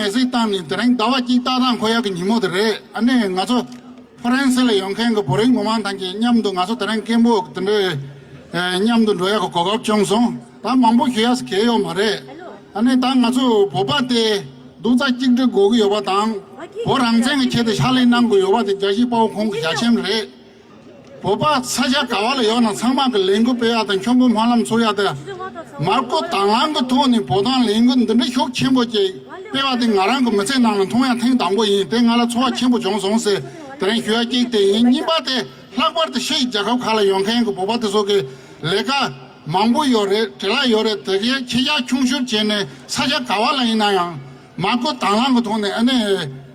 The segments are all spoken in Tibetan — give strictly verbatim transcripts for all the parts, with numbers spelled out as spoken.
མེ་སྲེག་བཏང་ནས་དེ་རིང་ཟླ་བ་གཅིག་ལྟ་སྟངས་འཁོར་ཡག་གི་ཉིན་མོ་དེ་རེད། ཨ་ནི་ང་ཚོ་ཧྥ་རན་སི་ལ་ཡོང་མཁན་གྱི་བོད་རིགས་མི་མང་ཐམས་ཅད་མཉམ་དུ་ང་ཚོ་དེ་རིང་སྐད་འབོད་དེ་འདྲའི་མཉམ་དུ་འགྲོ་ཡག་གི་གོ་སྐབས་བྱུང་སོང་། ད་མང་པོ་ཞུ་ཡག་གལ་ཡོད་མ་རེད། ཨ་ནི་ད་ང་ཚོ་བོད་པ་དེ་རྡོག་རྩ་གཅིག་སྒྲིལ་དགོས་ཀྱི་ཡོད་པ་དང་། བོད་རང་བཙན་གྱི་ཆེད་དུ་ཕྱག་ལས་གནང་དགོས་ཡོད་པ་དེ་རྒྱལ་གཅེས་དཔའ་བོ་ཁོང་གི་ཞལ་ཆེམས་རེད། བོད་པ་ས་ཆ་ག་བ་ལ་ཡོད་ན་ཚང་མ་གི་ལས་འགུལ་སྤེལ་ཡག་དང་། མཆོད་འབུལ་སྨོན་ལམ་འཚོགས་ཡག་དང་། མར་ཁུ་དྭངས་བླངས་ཀྱི་ཐོག་ནས་བོད་དོན་ལས་འགུལ་འདི་འདྲ་ཤུགས་ཆེན་པོ་ཅིག་སྤེལ་བ་དེ་ང་རང་གི་མི་ཚེ་ནང་ལ་མཐོང་ཡག་ཐེངས་དང་པོ་ཡིན། དེ་ང་ལ་ཚོར་བ་ཆེན་པོ་བྱུང་སོང་ཟེར་དེ་རིང་ཞུ་ཡག་གཅིག་དེ་ཡིན། གཉིས་པ་དེ་ལྷག་པར་དུ་ཕྱིའི་རྒྱལ་ཁབ་ཁག་ལ་ཡོད་མཁན་གྱི་བོད་པ་དེ་ཚོ་གི་ལས་ཀ་མང་པོ་ཡོད་རེད། བྲེལ་བ་ཡོད་རེད། དེ་གའི་ཁྱེད་ཅག་ཆུང་ཤོས་བྱས་ནས་ས་ཆ་ག་བ་ལ་ཡིན་ན་ཡང་། མར་ཁུ་དྭངས་བླངས་ཀྱི་ཐོག་ནས་ཨ་ནི་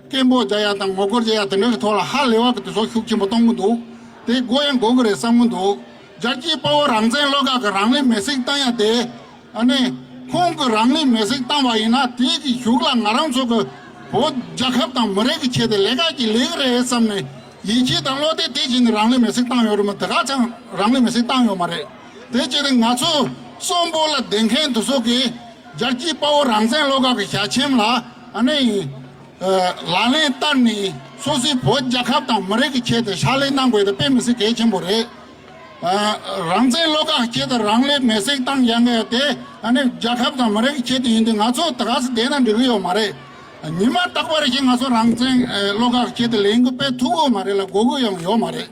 སྐད་འབོད་རྒྱག་ཡག་དང་ངོ་རྒོལ་རྒྱག་ཡག་དེ་འདྲ་གི་ཐོག་ལ་ཧ་ལས་པ་གི་དུས་ཚོད་ཤུགས་ཆེན་པོ་གཏོང་གི་འདུག་དེ་དགོས་ཡང་དགོས་ཀྱི་རེད་བསམ་གྱི་འདུག་རྒྱལ་གཅེས་དཔའ་བོ་རང་བཙན་བློ་དགའ་གི་རང་ལུས་མེར་སྲེག་བཏང་ཡག་དེ། ཨ་ནི་ཁོང་གི་རང་ལུས་མེར་སྲེག་བཏང་བ་ཡིན་ན་དེ་གི་གཞུག་ལ་ང་རང་ཚོ་གི་བོད་རྒྱལ་ཁབ་དང་མི་རིགས་ཀྱི་ཆེད་དུ་ལས་ཀ་ཅིག་ལས་ཀྱི་རེད་བསམ་ནས་ཡིད་ཆེས་དང་བློ་གཏད་དེ་བྱས་ནས་རང་ལུས་མེར་སྲེག་བཏང་ཡོད་རེད་མ། དེ་ག་ཚང་རང་ལུས་མེར་སྲེག་བཏང་ཡོད་མ་རེད། དེ་བྱས་ཏེ་ང་ཚོ་གསོན་པོ་ལ་བསྡད་མཁན་དེ་ཚོ་གི་རྒྱལ་གཅེས་དཔའ་བོ་རང་བཙན་བློ་དགའ་གི་ཞལ་ཆེམས་ལ་ཨ་ནི་ལག་ལེན་བསྟར་ནས་སོ་སོའི་བོད་རྒྱལ་ཁབ་དང་མི་རིགས་ཀྱི་ཆེད་དུ་ཕྱག་ལས་གནང་དགོས་དེ་དཔེ་མི་སྲིད་གལ་ཆེན་པོ་རེད། རང་བཙན་བློ་དགའ་ཆེད་དུ་རང་ལུས་མེར་སྲེག་བཏང་ཡག་དེ་ཨ་ནི་རྒྱལ་ཁབ་དང་མི་རིགས་ཀྱི་ཆེད་དུ་ཡིན་དུས་ང་ཚོ་ད་ག་སེ་བསྡད་ན་འགྲིག་གི་ཡོད་མ་རེད། ཉི་མ་རྟག་པར་ཞིག་ང་ཚོ་རང་བཙན་བློ་དགའ་ཆེད་དུ་ལས་འགུལ་སྤེལ་ཐུབ་ཀྱི་ཡོད་མ་རེད་ལ་དགོས་ཀྱི་ཡང་ཡོད་མ་རེད།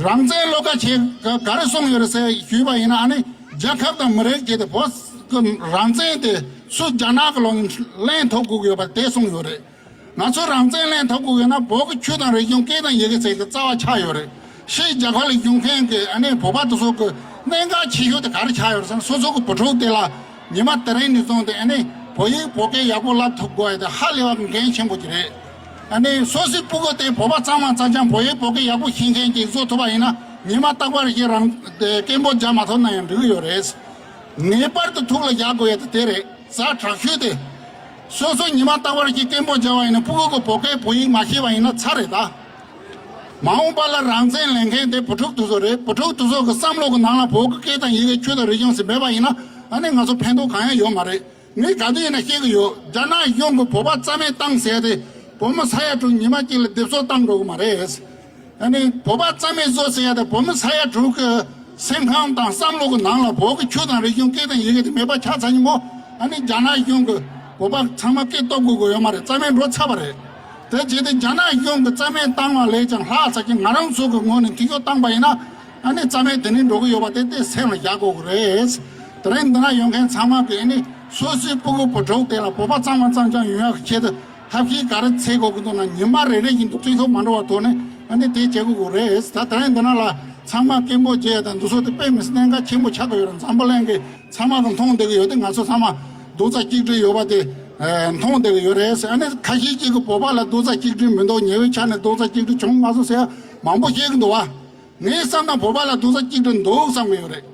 རང་བཙན་བློ་དགའ་ཆེད་ག་ག་རེ་གསུངས་ཡོད་རེད་ཟེར་ཞུས་པ་ཡིན་ན། ཨ་ནི་རྒྱལ་ཁབ་དང་མི་རིགས་ཆེད་དུ་བོད་ཀྱི་རང་བཙན་དེ་སུ་རྒྱ་ནག་གི་ལོག་ནས་ལེན་ཐུབ་དགོས་ཀྱི་ཡོད་པ་དེ་གསུངས་ཡོད་རེད། ང་ཚོ་རང་བཙན་ལེན་ཐུབ་དགོས་ཡོད་ན་བོད་ཀྱི་ཆོས་དང་རིག་གཞུང་སྐད་དང་ཡི་གེ་ཟེར་གྱི་རྩ་བ་ཆགས་ཡོད་རེད། ཕྱིའི་རྒྱལ་ཁབ་ལ་བཞུགས་མཁན་གྱི་ཨ་ནི་བོད་པ་དེ་ཚོ་གི་གནད་འགག་ཆེ་ཤོས་དེ་ག་རེ་ཆགས་ཡོད་རེད་ཟེར་ན། སོ་སོ་གི་བུ་ཕྲུག་དེ་ལ་ཉི་མ་དེ་རིང་ནས་བཟུང་སྟེ་ཨ་ནི་བོད་ཡིག་བོད་སྐད་ཡག་པོ་བསླབ་ཐུབ་དགོས་ཡ་དེ་ཧ་ལས་པ་གི་འགན་ཆེན་པོ་ཅིག་རེད། ཨ་ནི་སོ་སོའི་སྤུ་གུ་དེ་བོད་པ་གཙང་མ་གཙང་རྐྱང་བོད་ཡིག་བོད་སྐད་ཡག་པོ་ཤེས་མཁན་ཅིག་བཟོ་ཐུབ་པ་ཡིན་ན་ཉི་མ་རྟག་པར་ཞིག་རང་སྐད་འབོད་རྒྱག་མ་ཐུབ་ན་ཡང་འགྲིག་གི་ཡོད་རེད། ངེས་པར་དུ་ཐུགས་ལ་བཞག་དགོས་ཡ་དེ་དེ་རེད། ཛ་དྲག་ཤོས་དེ། སོ་སོ་ཉི་མ་རྟག་པར་གྱི་སྐད་འབོད་བྱ་བ་ཡིན་ན་ཕྲུ་གུ་གི་བོད་སྐད་བོད་ཡིག་མ་ཤེས་པ་ཡིན་ན་ཚར་རེད་ད། མ་འོངས་པ་ལ་རང་བཙན་ལེན་མཁན་དེ་བུ་ཕྲུག་དེ་ཚོ་རེད། བུ་ཕྲུག་དེ་ཚོ་གི་བསམ་བློ་གི་ནང་ལ་བོད་ཀྱི་སྐད་དང་ཡི་གེ་ཆོས་དང་རིག་གཞུང་ཟེར་མེད་པ་ཡིན་ན་ཨ་ནི་ང་ཚོ་ཕན་ཐོགས་གང་ཡང་ཡོད་མ་རེད། ངས་ག་དུས་ཡིན་ན་བཤད་གི་ཡོད། རྒྱ་ནག་གཞུང་གི་བོད་པ་རྩ་མེད་བཏང་ཟེར་ཏེ་བོད་མི་ས་ཡ་དྲུག་ཉི་མ་གཅིག་ལ་སྡེབ་གསོག་བཏང་འགྲོ་གི་མ་རེད། ཨ་ནི་བོད་པ་རྩ་མེད་བཟོ་ཟེར་ཡ་དེ་བོད་མི་ས་ཡ་དྲུག་གི་སེམས་ཁམས་དང་བསམ་བློ་གི་ནང་ལ་བོད་ཀྱི་ཆོས་དང་རིག་གཞུང་སྐད་དང་ཡི་གེ་དེ་མེད་པ་ཆགས་ཚར་ཉིན་མོ་ཨ་ནི་རྒྱ་ནག་གཞུང་གི་བོད་པ་ཚང་མ་སྐད་སྟོབས་དགོས་དགོས་ཡོད་མ་རེད། རྩ་མེད་འགྲོ་ཚར་བ་རེད། དེ་བྱས་ཏེ་རྒྱ་ནག་གཞུང་གི་རྩ་མེད་བཏང་བ་ལས་ཀྱང་ལྷག་ཚར་གྱི་ང་རང་ཚོ་གི་ངོས་ནས་འཐུས་ཤོར་བཏང་པ་ཡིན་ན་ཨ་ནི་རྩ་མེད་དེ་ནས་འགྲོ་གི་ཡོད་པ་དེ་དེ་སེམས་ལ་བཞག་དགོས་ཀྱི་རེད། དེ་རིང་འདི་ན་ཡོང་མཁན་ཚང་མ་གི་ཨ་ནི་སོ་སོའི་སྤུ་གུ་བུ་ཕྲུག་དེ་ལ་བོད་པ་གཙང་མ་གཙང་རྐྱང་ཡོང་ཡག་གི་ཆེད་དུ། ཐབས་ཤེས་ག་རེ་འཚོལ་དགོས་ཀྱི་འདུག་ན་ཉི་མ་རེ་རེ་བཞིན་དུ་བརྩི་འཇོག་མ་འགྲོ་བ་ཐོག་ནས་ཨ་ནི་དེ་བྱེད་དགོས་ཀྱི་རེད། ད་དེ་རིང་འདི་ན་ལ་ཚང་མ་སྐད་འབོད་བྱས་དང་འདུ་ཚོགས་དེ་དཔེ་མི་སྲིད་གནད་འགག་ཆེན་པོ་ཆགས་ཀྱི་ཡོད་རེད། འཛམ་བུ་གླིང་གི་ཚང་མ་གི་མཐོང་བསྡད་ཀྱི་ཡོད་དེ། ང་ཚོ་ཚང་མ་རྡོག་རྩ་གཅིག་སྒྲིལ་ཡོད་པ་དེ་མཐོང་བསྡད་ཀྱི་ཡོད་རེད། ཨ་ནི་ཁ་ཤས་ཅིག་གི་བོད་པ་ལ་རྡོག་རྩ་གཅིག་སྒྲིལ་མི་འདུག་ཉེ་བའི་ཆ་ནས་རྡོག་རྩ་གཅིག་སྒྲིལ་བྱུང་མ་སོང་ཟེར་མང་པོ་བཤད་ཀྱི་འདུག་བ། ངའི་བསམ་ན་བོད་པ་ལ་རྡོག་རྩ་གཅིག་སྒྲིལ་འདུག་བསམ་གྱི་ཡོད་རེད།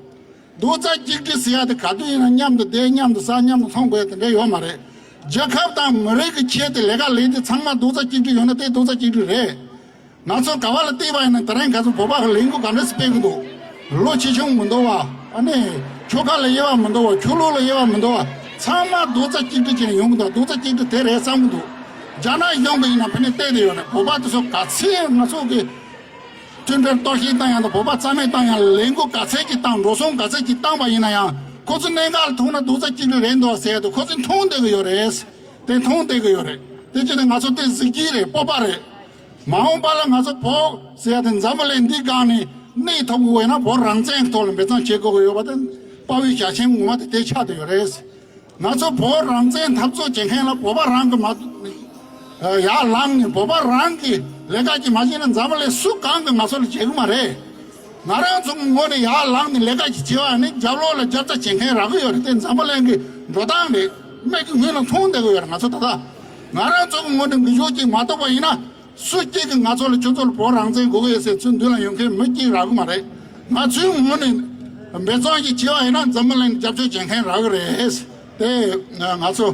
རྡོག་རྩ་གཅིག་སྒྲིལ་ཟེར་ཡ་དེ་ག་དུས་ཡིན་ན་མཉམ་དུ་བསྡད། མཉམ་དུ་ཟ། མཉམ་དུ་འཐུང་དགོས་དེ་འདྲ་ཡོད་མ་རེད། རྒྱལ་ཁབ་དང་མི་རིགས་ཀྱི་ཆེད་དུ་ལས་ཀ་ལས་དེ་ཚང་མ་རྡོག་རྩ་གཅིག་སྒྲིལ་ཡོད་ན་དེ་རྡོག་རྩ་གཅིག་སྒྲིལ་རེད། ང་ཚོ་ག་བ་ལ་བལྟས་པ་ཡིན་ན་དེ་རིང་ག་ཚོད་བོད་པ་གི་ལས་འགུལ་ག་འདྲ་ཞིག་སྤེལ་གི་འདུག་ལོ་ཆེ་ཆུང་མི་འདུག་བ། ཨ་ནི་ཆོལ་ཁ་ལ་དབྱེ་བ་མི་འདུག་བ། ཆོས་ལུགས་ལ་དབྱེ་བ་མི་འདུག་བ། ཚང་མ་རྡོག་རྩ་གཅིག་སྒྲིལ་བྱས་ནས་ཡོང་གི་འདུག་རྡོག་རྩ་གཅིག་སྒྲིལ་དེ་རེད་བསམ་གི་འདུག་རྒྱ་ནག་གཞུང་གི་ཡིན་ན་ཕ་ནས་བལྟས་དེ་ཡོད་ན་བོད་པ་དེ་ཚོ་ག་ཚད་ང་ཚོ་གི་མཐུན་སྒྲིལ་གཏོར་བཤིག་བཏང་ཡང་དང་བོད་པ་རྩ་མེད་བཏང་ཡང་ལས་འགུལ་ག་ཚད་ཅིག་བཏང་། འགྲོ་སོང་ག་ཚད་ཅིག་བཏང་པ་ཡིན་ན་ཡང་ཁོ་ཚོ་གནད་འགག་ལ་ཐུག་ན་རྡོག་རྩ་གཅིག་སྒྲིལ་རེད་འདུག་ཟེར་ཡ་དེ་ཁོ་ཚོས་མཐོང་བསྡད་གི་ཡོད་རེད། དེ་མཐོང་བསྡད་གི་ཡོད་རེད། དེ་ཅི་ནས་ང་ཚོ་དེ་གཟི་བརྗིད་རེད། སྤོབས་པ་རེད། མ་འོངས་པ་ལ་ང་ཚོ་བོད་ཟེར་ཡ་དེ་འཛམ་བུ་གླིང་འདིའི་སྒང་ནས་གནས་ཐུབ་དགོས་ཡོད་ན་བོད་རང་བཙན་གྱི་ཐོག་ལ་འབད་བརྩོན་བྱེད་དགོས་ཀྱི་ཡོད་པ་དེ་དཔའ་བོའི་ཞལ་ཆེམས་ངོ་མ་དེ་དེ་ཆགས་བསྡད་ཡོད་རེད། ང་ཚོ་བོད་རང་བཙན་འཐབ་རྩོད་བྱེད་མཁན་ལ་བོད་པ་རང་གི་མ་ཡར་ལངས་ནས་བོད་པ་རང་གི་ལས་ཀ་གྱིས་མ་བྱས་ན་འཛམ་བུ་གླིང་སུ་གང་གིས་ང་ཚོ་ལ་བྱེད་གི་མ་རེད། ང་རང་ཚོ་གི་ངོས་ནས་ཡར་ལངས་ནས་ལས་ཀ་གྱིས་བྱེད་པ་ནི་རྒྱབ་ལོགས་ལ་རྒྱབ་རྩ་བྱེད་མཁན་རག་གི་ཡོད་རེད། དེ་འཛམ་བུ་གླིང་གི་འགྲོ་སྟངས་རེད། མིག་གི་སྔུན་ལ་མཐོང་བསྡད་གི་ཡོད་རེད། ང་ཚོ་ད་ལྟ་ང་རང་ཚོ་གི་ངོས་ནས་འགུལ་ཤུགས་ཅིག་མ་གཏོགས་པ་ཡིན་ན། སུ་གཅིག་གིས་ང་ཚོ་ལ་ཁྱོད་ཚོ་ལ་བོད་རང་བཙན་དགོས་ཀྱི་ཡོད་ཟེར་ཚུར་མདུན་ལ་ཡོང་མཁན་མི་གཅིག་རག་གི་མ་རེད། ང་ཚོའི་ངོས་ནས་འབད་བརྩོན་ཞིག་བྱས་པ་ཡིན་ན་འཛམ་བུ་གླིང་རྒྱབ་སྐྱོར་བྱེད་མཁན་རག་གི་རེད། དེ་ང་ཚོ་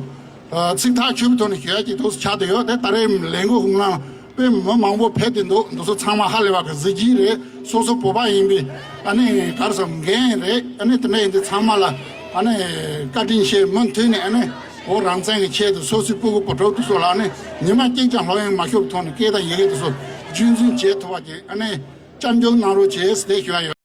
ཚིག་ཐག་ཆོད་པའི་ཐོག་ནས་ཞུ་ཡ་གཅིག་འདུག་ཆགས་བསྡད་ཡོད། དེ་ད་རེས་ལས་འགུལ་ཧུང་ལང་དཔེ་མི་མང་པོ་ཕེབས་བསྡད་འདུག་འདུག་སེ་ཚང་མ་ཧ་ལས་པ་གི་གཟི་བརྗིད་རེད། སོ་སོ་བོད་པ་ཡིན་པའི་ཨ་ནི་ག་རེ་ཟེར་འགན་རེད། ཨ་ནི་དེ་འདྲ་ཡིན་དུས་ཚང་མ་ལ་ཨ་ནི་བཀའ་དྲིན་ཆེ། མུ་མཐུད་ནས་ཨ་ནི། བོད་རང་བཙན་གྱི་ཆེད་དུ་སོ་སོའི་སྤུ་གུ་བུ་ཕྲུག་དེ་ཚོ་ལ་ནི་ཉི་མ་གཅིག་ཀྱང་ལྷོད་གཡེང་མ་ཤོར་བའི་ཐོག་ནས་སྐད་དང་ཡི་གེ་དེ་ཚོ་རྒྱུན་འཛིན་བྱེད་ཐུབ་པ་གྱི་ཨ་ནི་སྐྱབས་འཇུག་གནང་རོགས་བྱེད་ཟེར་ཞུ་ཡ་ཡོད།